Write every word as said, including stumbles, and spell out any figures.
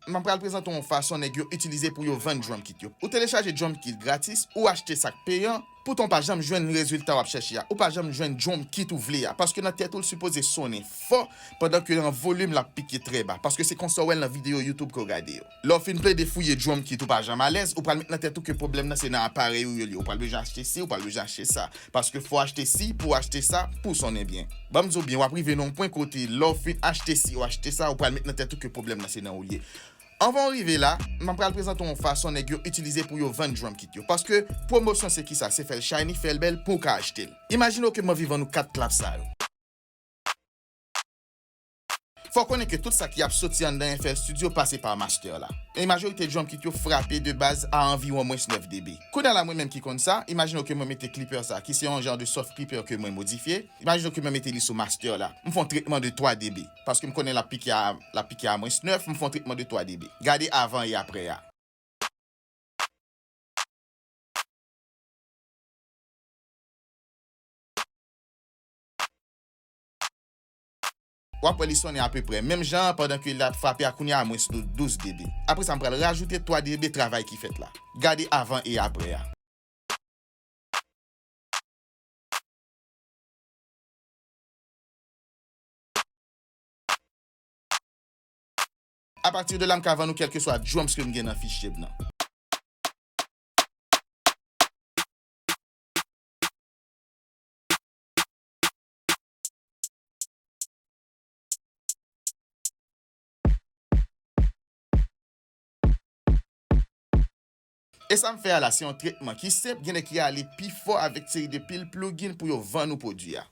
m pral prezante w yon fason nèg yo itilize pou yo vann drum kit yo. Ou telechaje drum kit gratis, ou achte sa k peyan, poutan w pa janm jwenn rezilta w ap chèche a. Ou pa janm jwenn drum kit ou vle a, paske nan tèt ou l sipoze sonnen fò, pandan ke nan volim l ap pike trè ba, paske se konsa w wè l nan videyo YouTube ke w gade yo. Lè w fin plede fouye drum kit ou pa janm alèz, ou pral met nan tèt ou ke pwoblèm nan se nan aparèy ou yo l ye. Ou pral bezwen achte si, ou pral bezwen achte sa. Paske fò w achte si pou w achte sa pou w sonnen byen. Ban m di w byen, w ap rive nan yon pwen kote lè w fin achte si, w achte sa, ou pral met nan tèt ou ke pwoblèm nan se nan ou l ye. Anvan w rive la, m pral prezante w yon fason nèg yo itilize pou yo vann drum kit yo. Paske pwomosyon se kisa? Se fè l shiny, fè l bèl pou w ka achte l. Imajine w ke m anvi vann ou kat klap sa yo. Fò w konnen ke tout sa ki ap soti anndan F L Studio pase pa master la. E majorite drum kit yo frape de baz a anviwon mwens nèf dB. Kounye a la, mwen menm ki konn sa, imajine w ke mwen mete clipper sa, ki se yon jan de soft clipper ke mwen modifye. Imajine w ke mwen mete li sou master la. M fè yon tretman de twa dB. Paske m konnen l ap pike a, l ap pike a mwens nèf, m fè yon tretman de twa dB. Gade avan e aprè a. W ap wè li sonnen apeprè menm jan an pandan ke l ap frape a kounye a mwens douz dB. Apre sa, m pral rajoute twa dB travay ki fèt la. Gade avan e aprè a. Apati de la, m ka vann ou kèlkeswa drums ke m gen nan fichye m nan. E sa m fè a la, se yon tretman ki senp, gen nèg ki ale pi fò avèk seri de pil plugin pou yo vann ou pwodui a.